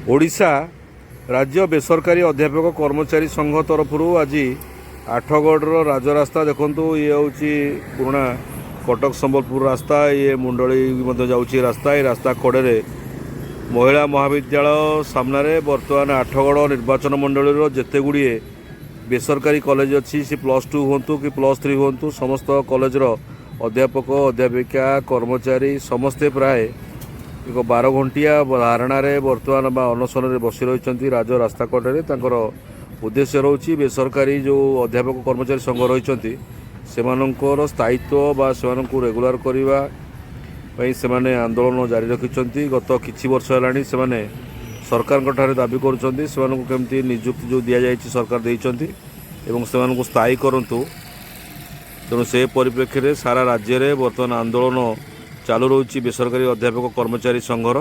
ଓଡ଼ିଶା ରାଜ୍ୟ ବେସରକାରୀ ଅଧ୍ୟାପକ କର୍ମଚାରୀ ସଂଘ ତରଫରୁ ଆଜି ଆଠଗଡ଼ର ରାଜରାସ୍ତା ଦେଖନ୍ତୁ। ଇଏ ହେଉଛି ପୁରୁଣା କଟକ ସମ୍ବଲପୁର ରାସ୍ତା। ଇଏ ମୁଣ୍ଡଳି ମଧ୍ୟ ଯାଉଛି ରାସ୍ତା। ଏ ରାସ୍ତା କଡ଼ରେ ମହିଳା ମହାବିଦ୍ୟାଳୟ ସାମ୍ନାରେ ବର୍ତ୍ତମାନ ଆଠଗଡ଼ ନିର୍ବାଚନ ମଣ୍ଡଳୀର ଯେତେ ଗୁଡ଼ିଏ ବେସରକାରୀ କଲେଜ ଅଛି, ସେ +2 ହୁଅନ୍ତୁ କି +3 ହୁଅନ୍ତୁ, ସମସ୍ତ କଲେଜର ଅଧ୍ୟାପକ, ଅଧ୍ୟାପିକା, କର୍ମଚାରୀ ସମସ୍ତେ ପ୍ରାୟ ଏକ 12 ଘଣ୍ଟିଆ ଧାରଣାରେ ବର୍ତ୍ତମାନ ବା ଅନଶନରେ ବସି ରହିଛନ୍ତି ରାଜରାସ୍ତା କଡ଼ରେ। ତାଙ୍କର ଉଦ୍ଦେଶ୍ୟ ରହୁଛି, ବେସରକାରୀ ଯେଉଁ ଅଧ୍ୟାପକ କର୍ମଚାରୀ ସଂଘ ରହିଛନ୍ତି, ସେମାନଙ୍କର ସ୍ଥାୟିତ୍ୱ ବା ସେମାନଙ୍କୁ ରେଗୁଲାର କରିବା ପାଇଁ ସେମାନେ ଆନ୍ଦୋଳନ ଜାରି ରଖିଛନ୍ତି। ଗତ କିଛି ବର୍ଷ ହେଲାଣି ସେମାନେ ସରକାରଙ୍କ ଠାରେ ଦାବି କରୁଛନ୍ତି, ସେମାନଙ୍କୁ କେମିତି ନିଯୁକ୍ତି ଯେଉଁ ଦିଆଯାଇଛି, ସରକାର ଦେଇଛନ୍ତି ଏବଂ ସେମାନଙ୍କୁ ସ୍ଥାୟୀ କରନ୍ତୁ। ତେଣୁ ସେ ପରିପ୍ରେକ୍ଷୀରେ ସାରା ରାଜ୍ୟରେ ବର୍ତ୍ତମାନ ଆନ୍ଦୋଳନ ଚାଲୁ ରହୁଛି ବେସରକାରୀ ଅଧ୍ୟାପକ କର୍ମଚାରୀ ସଂଘର।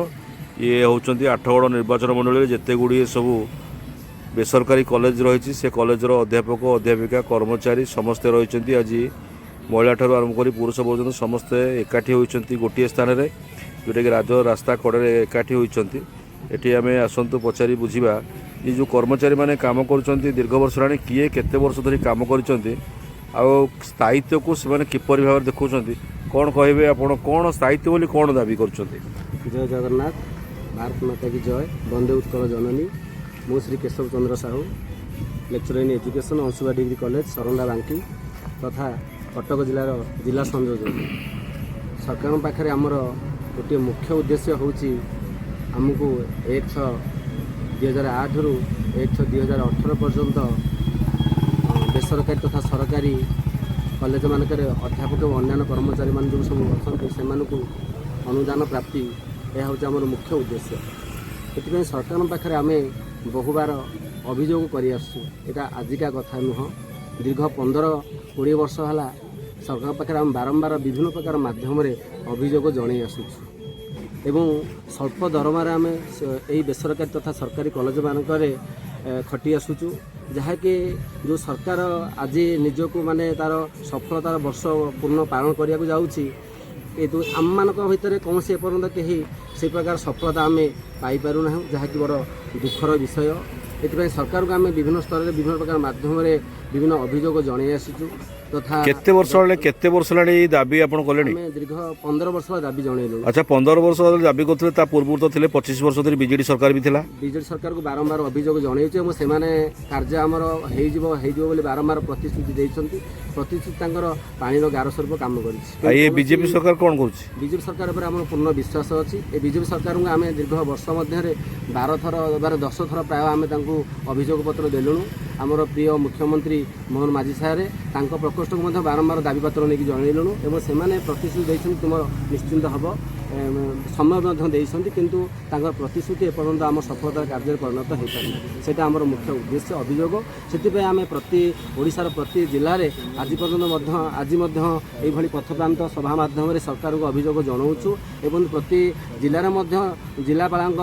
ଇଏ ହେଉଛନ୍ତି ଆଠଗଡ଼ ନିର୍ବାଚନ ମଣ୍ଡଳୀରେ ଯେତେ ଗୁଡ଼ିଏ ସବୁ ବେସରକାରୀ କଲେଜ ରହିଛି, ସେ କଲେଜର ଅଧ୍ୟାପକ, ଅଧ୍ୟାପିକା, କର୍ମଚାରୀ ସମସ୍ତେ ରହିଛନ୍ତି। ଆଜି ମହିଳାଠାରୁ ଆରମ୍ଭ କରି ପୁରୁଷ ପର୍ଯ୍ୟନ୍ତ ସମସ୍ତେ ଏକାଠି ହୋଇଛନ୍ତି ଗୋଟିଏ ସ୍ଥାନରେ, ଯେଉଁଟାକି ରାଜ ରାସ୍ତା କଡ଼ରେ ଏକାଠି ହୋଇଛନ୍ତି। ଏଠି ଆମେ ଆସନ୍ତୁ ପଚାରି ବୁଝିବା, ଏ ଯେଉଁ କର୍ମଚାରୀମାନେ କାମ କରୁଛନ୍ତି ଦୀର୍ଘ ବର୍ଷ ହେଲାଣି, କିଏ କେତେ ବର୍ଷ ଧରି କାମ କରିଛନ୍ତି ଆଉ ସ୍ଥାୟିତ୍ୱକୁ ସେମାନେ କିପରି ଭାବରେ ଦେଖୁଛନ୍ତି। କ'ଣ କହିବେ ଆପଣ? କ'ଣ ସ୍ଥାୟିତ୍ୱ ବୋଲି କ'ଣ ଦାବି କରୁଛନ୍ତି? ଜୟ ଜଗନ୍ନାଥ, ଭାରତ ମାତା କି ଜୟ, ବନ୍ଦେ ଉତ୍କଳ ଜନନୀ। ମୁଁ Shri Keshab Chandra Sahu, lecturer in education, Anshupa degree college, Saranda, Banki ତଥା କଟକ ଜିଲ୍ଲାର ଜିଲ୍ଲା ସଂଯୋଜକ। ସରକାରଙ୍କ ପାଖରେ ଆମର ଗୋଟିଏ ମୁଖ୍ୟ ଉଦ୍ଦେଶ୍ୟ ହେଉଛି, ଆମକୁ 1/6/2008ରୁ 1/6/2018 ପର୍ଯ୍ୟନ୍ତ ବେସରକାରୀ ତଥା ସରକାରୀ କଲେଜମାନଙ୍କରେ ଅଧ୍ୟାପକ ଏବଂ ଅନ୍ୟାନ୍ୟ କର୍ମଚାରୀମାନେ ଯେଉଁ ସବୁ ଅଛନ୍ତି, ସେମାନଙ୍କୁ ଅନୁଦାନ ପ୍ରାପ୍ତି, ଏହା ହେଉଛି ଆମର ମୁଖ୍ୟ ଉଦ୍ଦେଶ୍ୟ। ଏଥିପାଇଁ ସରକାରଙ୍କ ପାଖରେ ଆମେ ବହୁବାର ଅଭିଯୋଗ କରିଆସୁଛୁ। ଏଇଟା ଆଜିକା କଥା ନୁହଁ। ଦୀର୍ଘ 15-20 ବର୍ଷ ହେଲା ସରକାରଙ୍କ ପାଖରେ ଆମେ ବାରମ୍ବାର ବିଭିନ୍ନ ପ୍ରକାର ମାଧ୍ୟମରେ ଅଭିଯୋଗ ଜଣାଇ ଆସୁଛୁ ଏବଂ ସ୍ୱଳ୍ପ ଦରମାରେ ଆମେ ଏହି ବେସରକାରୀ ତଥା ସରକାରୀ କଲେଜମାନଙ୍କରେ ଖଟି ଆସୁଛୁ, ଯାହାକି ଯେଉଁ ସରକାର ଆଜି ନିଜକୁ ମାନେ ତା'ର ସଫଳତାର ବର୍ଷ ପୂର୍ଣ୍ଣ ପାଳନ କରିବାକୁ ଯାଉଛି, କିନ୍ତୁ ଆମମାନଙ୍କ ଭିତରେ କୌଣସି ଏପର୍ଯ୍ୟନ୍ତ କେହି ସେଇ ପ୍ରକାର ସଫଳତା ଆମେ ପାଇପାରୁନାହୁଁ, ଯାହାକି ବଡ଼ ଦୁଃଖର ବିଷୟ। ଏଥିପାଇଁ ସରକାରଙ୍କୁ ଆମେ ବିଭିନ୍ନ ସ୍ତରରେ ବିଭିନ୍ନ ପ୍ରକାର ମାଧ୍ୟମରେ ବିଭିନ୍ନ ଅଭିଯୋଗ ଜଣାଇ ଆସିଛୁ ତଥା କେତେ ବର୍ଷ ହେଲାଣି, କେତେ ବର୍ଷ ହେଲାଣି ଏଇ ଦାବି ଆପଣ କଲେଣି? ଆମେ ଦୀର୍ଘ 15 ବର୍ଷ ହେଲା ଦାବି ଜଣାଇଲୁଣି। ଆଚ୍ଛା, 15 ବର୍ଷ ଧରି ଦାବି କରୁଥିଲେ, ତା ପୂର୍ବରୁ ତ ଥିଲେ 25 ବର୍ଷ ଧରି ବିଜେଡି ସରକାର ବି ଥିଲା। ବିଜେଡି ସରକାରକୁ ବାରମ୍ବାର ଅଭିଯୋଗ ଜଣାଇଛୁ ଏବଂ ସେମାନେ କାର୍ଯ୍ୟ ଆମର ହେଇଯିବ ହେଇଯିବ ବୋଲି ବାରମ୍ବାର ପ୍ରତିଶ୍ରୁତି ଦେଇଛନ୍ତି। ପ୍ରତିଶ୍ରୁତି ତାଙ୍କର ପାଣିର ଗାର ସ୍ୱରୂପ କାମ କରିଛି। ଆଉ ଏ ବିଜେପି ସରକାର କ'ଣ କରୁଛି? ବିଜେପି ସରକାର ଉପରେ ଆମର ପୂର୍ଣ୍ଣ ବିଶ୍ୱାସ ଅଛି। ଏ ବିଜେପି ସରକାରଙ୍କୁ ଆମେ ଦୀର୍ଘ ବର୍ଷ ମଧ୍ୟରେ 12 ଥର 10 ଥର ପ୍ରାୟ ଆମେ ତାଙ୍କୁ ଅଭିଯୋଗ ପତ୍ର ଦେଲୁଣୁ। ଆମର ପ୍ରିୟ ମୁଖ୍ୟମନ୍ତ୍ରୀ ମୋହନ ମାଝୀ ସାରେ, ତାଙ୍କ ପ୍ରକୋଷ୍ଠକୁ ମଧ୍ୟ ବାରମ୍ବାର ଦାବିପତ୍ର ନେଇକି ଜଣାଇଲୁଣୁ ଏବଂ ସେମାନେ ପ୍ରତିଶ୍ରୁତି ଦେଇଛନ୍ତି, ତୁମର ନିଶ୍ଚିନ୍ତ ହେବ, ସମୟ ମଧ୍ୟ ଦେଇଛନ୍ତି। କିନ୍ତୁ ତାଙ୍କର ପ୍ରତିଶ୍ରୁତି ଏପର୍ଯ୍ୟନ୍ତ ଆମ ସଫଳତାର କାର୍ଯ୍ୟରେ ପରିଣତ ହୋଇପାରିନି। ସେଇଟା ଆମର ମୁଖ୍ୟ ଉଦ୍ଦେଶ୍ୟ ଅଭିଯୋଗ। ସେଥିପାଇଁ ଆମେ ପ୍ରତି ଓଡ଼ିଶାର ପ୍ରତି ଜିଲ୍ଲାରେ ଆଜି ପର୍ଯ୍ୟନ୍ତ ମଧ୍ୟ, ଆଜି ମଧ୍ୟ ଏଇଭଳି ପଥପ୍ରାନ୍ତ ସଭା ମାଧ୍ୟମରେ ସରକାରଙ୍କୁ ଅଭିଯୋଗ ଜଣାଉଛୁ ଏବଂ ପ୍ରତି ଜିଲ୍ଲାରେ ମଧ୍ୟ ଜିଲ୍ଲାପାଳଙ୍କ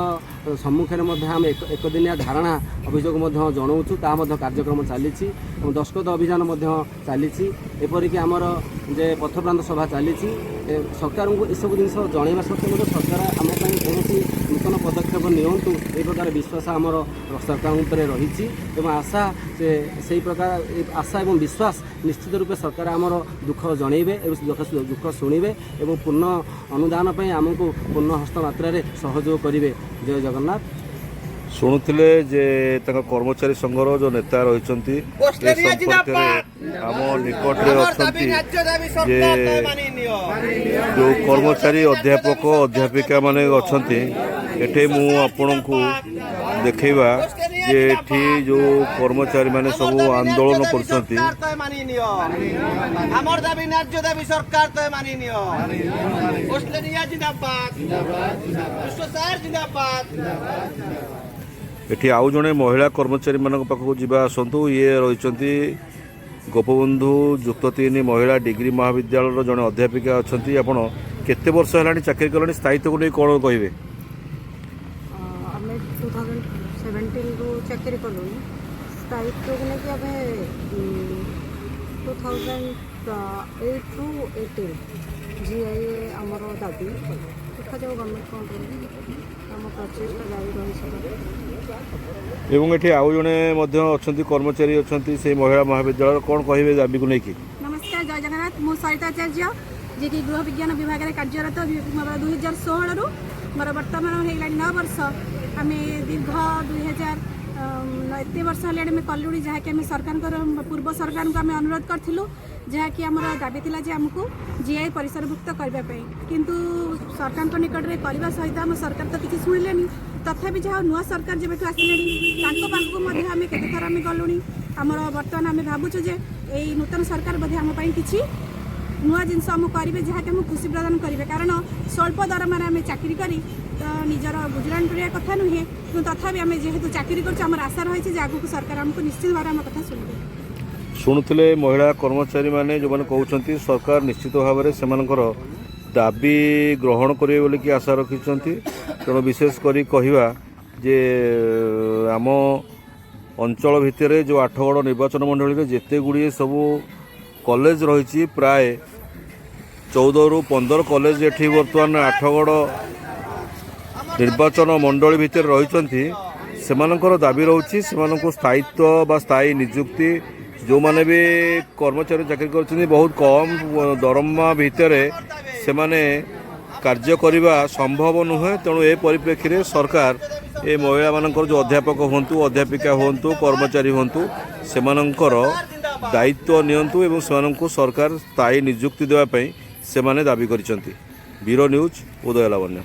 ସମ୍ମୁଖରେ ମଧ୍ୟ ଆମେ ଏକଦିନିଆ ଧାରଣା ଅଭିଯୋଗ ମଧ୍ୟ ଜଣାଉଛୁ। ତାହା ମଧ୍ୟ କାର୍ଯ୍ୟକ୍ରମ ଚାଲିଛି ଏବଂ ଦସ୍ତଖତ ଅଭିଯାନ ମଧ୍ୟ ଚାଲିଛି। ଏପରିକି ଆମର ଯେ ପଥପ୍ରାନ୍ତ ସଭା ଚାଲିଛି। ସରକାରଙ୍କୁ ଏସବୁ ଜିନିଷ ଜଣାଇବା ସତ୍ତ୍ୱେ ମଧ୍ୟ ସରକାର ଆମ ପାଇଁ କୌଣସି ନୂତନ ପଦକ୍ଷେପ ନିଅନ୍ତୁ, ଏହି ପ୍ରକାର ବିଶ୍ୱାସ ଆମର ସରକାରଙ୍କ ଉପରେ ରହିଛି ଏବଂ ଆଶା ଯେ ସେଇ ପ୍ରକାର ଏ ଆଶା ଏବଂ ବିଶ୍ୱାସ, ନିଶ୍ଚିତ ରୂପେ ସରକାର ଆମର ଦୁଃଖ ଜଣାଇବେ ଏବଂ ଦୁଃଖ ଶୁଣିବେ ଏବଂ ପୂର୍ଣ୍ଣ ଅନୁଦାନ ପାଇଁ ଆମକୁ ପୂର୍ଣ୍ଣ ହସ୍ତ ମାତ୍ରାରେ ସହଯୋଗ କରିବେ। ଜୟ ଜଗନ୍ନାଥ। ଶୁଣୁଥିଲେ ଯେ ତାଙ୍କ କର୍ମଚାରୀ ସଂଘର ଯେଉଁ ନେତା ରହିଛନ୍ତି, ଏ ସମ୍ପର୍କରେ ଆମ ନିକଟରେ ଅଛନ୍ତି ଯେ ଯେଉଁ କର୍ମଚାରୀ, ଅଧ୍ୟାପକ, ଅଧ୍ୟାପିକା ମାନେ ଅଛନ୍ତି। ଏଠି ମୁଁ ଆପଣଙ୍କୁ ଦେଖେଇବା ଯେ ଏଠି ଯେଉଁ କର୍ମଚାରୀମାନେ ସବୁ ଆନ୍ଦୋଳନ କରୁଛନ୍ତି। ଆମର ଦାବି ନ୍ୟାଯ୍ୟ ଦାବି, ସରକାର ତ ମାନି ନିଅ। ଅଷ୍ଟ୍ରେଲିଆ ଜିନ୍ଦାବାଦ, ବିଶ୍ୱ ସାର୍ ଜିନ୍ଦାବାଦ। ଏଠି ଆଉ ଜଣେ ମହିଳା କର୍ମଚାରୀମାନଙ୍କ ପାଖକୁ ଯିବା ଆସନ୍ତୁ। ଇଏ ରହିଛନ୍ତି ଗୋପବନ୍ଧୁ ଯୁକ୍ତ 3 ମହିଳା ଡିଗ୍ରୀ ମହାବିଦ୍ୟାଳୟର ଜଣେ ଅଧ୍ୟାପିକା ଅଛନ୍ତି। ଆପଣ କେତେ ବର୍ଷ ହେଲାଣି ଚାକିରି କଲେଣି? ସ୍ଥାୟିତ୍ୱକୁ ନେଇ କ'ଣ କହିବେ? ଆମେ 2017ରୁ ଚାକିରି କଲୁଣି। ସ୍ଥାୟିତ୍ୱକୁ ନେଇକି ଆମେ 2008ରୁ 18 ଜିଆଇଏ ଆମର ଦାବି। ଦେଖାଯାଉ ଗଭର୍ଣ୍ଣମେଣ୍ଟ କ'ଣ କରୁଛି। ଆମ ପ୍ରଚେଷ୍ଟା ଜାରି ରହିଛି। ଏବଂ ଏଠି ଆଉ ଜଣେ ମଧ୍ୟ ଅଛନ୍ତି, କର୍ମଚାରୀ ଅଛନ୍ତି ସେଇ ମହିଳା ମହାବିଦ୍ୟାଳୟର। କ'ଣ କହିବେ ଦାବିକୁ ନେଇକି? ନମସ୍କାର, ଜୟ ଜଗନ୍ନାଥ। ମୁଁ ସରିତା ଆଚାର୍ଯ୍ୟ, ଯିଏକି ଗୃହ ବିଜ୍ଞାନ ବିଭାଗରେ କାର୍ଯ୍ୟରତ ମୋର 2016ରୁ। ମୋର ବର୍ତ୍ତମାନ ହେଇଗଲାଣି 9 ବର୍ଷ। ଆମେ ଦୀର୍ଘ 2000 ଏତେ ବର୍ଷ ହେଲାଣି ଆମେ କଲୁଣି, ଯାହାକି ଆମେ ସରକାରଙ୍କର, ପୂର୍ବ ସରକାରଙ୍କୁ ଆମେ ଅନୁରୋଧ କରିଥିଲୁ, ଯାହାକି ଆମର ଦାବି ଥିଲା ଯେ ଆମକୁ ଜିଆଇ ପରିସରଭୁକ୍ତ କରିବା ପାଇଁ। କିନ୍ତୁ ସରକାରଙ୍କ ନିକଟରେ କରିବା ସହିତ ଆମ ସରକାର ତ କିଛି ଶୁଣିଲେନି। ତଥାପି ଯାହା ନୂଆ ସରକାର ଯେବେଠୁ ଆସିଲେଣି, ତାଙ୍କ ପାଖକୁ ମଧ୍ୟ ଆମେ କେତେଥର ଆମେ ଗଲୁଣି। ଆମର ବର୍ତ୍ତମାନ ଆମେ ଭାବୁଛୁ ଯେ ଏଇ ନୂତନ ସରକାର ବୋଧେ ଆମ ପାଇଁ କିଛି ନୂଆ ଜିନିଷ ଆମକୁ କରିବେ, ଯାହାକି ଆମକୁ ଖୁସି ପ୍ରଦାନ କରିବେ। କାରଣ ସ୍ୱଳ୍ପ ଦରମାରେ ଆମେ ଚାକିରି କରି ତ ନିଜର ଗୁଜୁରାଣ କରିବା କଥା ନୁହେଁ। କିନ୍ତୁ ତଥାପି ଆମେ ଯେହେତୁ ଚାକିରି କରୁଛୁ, ଆମର ଆଶା ରହିଛି ଯେ ଆଗକୁ ସରକାର ଆମକୁ ନିଶ୍ଚିତ ଭାବରେ ଆମ କଥା ଶୁଣିବେ। ଶୁଣୁଥିଲେ ମହିଳା କର୍ମଚାରୀମାନେ, ଯେଉଁମାନେ କହୁଛନ୍ତି ସରକାର ନିଶ୍ଚିତ ଭାବରେ ସେମାନଙ୍କର ଦାବି ଗ୍ରହଣ କରିବେ ବୋଲିକି ଆଶା ରଖିଛନ୍ତି। ତେଣୁ ବିଶେଷ କରି କହିବା ଯେ ଆମ ଅଞ୍ଚଳ ଭିତରେ ଯେଉଁ ଆଠଗଡ଼ ନିର୍ବାଚନ ମଣ୍ଡଳୀରେ ଯେତେ ଗୁଡ଼ିଏ ସବୁ କଲେଜ ରହିଛି, ପ୍ରାୟ 14ରୁ 15 କଲେଜ ଏଠି ବର୍ତ୍ତମାନ ଆଠଗଡ଼ ନିର୍ବାଚନ ମଣ୍ଡଳୀ ଭିତରେ ରହିଛନ୍ତି, ସେମାନଙ୍କର ଦାବି ରହୁଛି ସେମାନଙ୍କୁ ସ୍ଥାୟିତ୍ୱ ବା ସ୍ଥାୟୀ ନିଯୁକ୍ତି। ଯେଉଁମାନେ ବି କର୍ମଚାରୀ ଚାକିରି କରୁଛନ୍ତି, ବହୁତ କମ୍ ଦରମା ଭିତରେ ସେମାନେ କାର୍ଯ୍ୟ କରିବା ସମ୍ଭବ ନୁହେଁ। ତେଣୁ ଏ ପରିପ୍ରେକ୍ଷୀରେ ସରକାର ଏ ମହିଳାମାନଙ୍କର ଯେଉଁ ଅଧ୍ୟାପକ ହୁଅନ୍ତୁ, ଅଧ୍ୟାପିକା ହୁଅନ୍ତୁ, କର୍ମଚାରୀ ହୁଅନ୍ତୁ, ସେମାନଙ୍କର ଦାୟିତ୍ୱ ନିଅନ୍ତୁ ଏବଂ ସେମାନଙ୍କୁ ସରକାର ସ୍ଥାୟୀ ନିଯୁକ୍ତି ଦେବା ପାଇଁ ସେମାନେ ଦାବି କରିଛନ୍ତି। ବ୍ୟୁରୋ ନ୍ୟୁଜ୍, ଉଦୟ ଲାବଣ୍ୟ।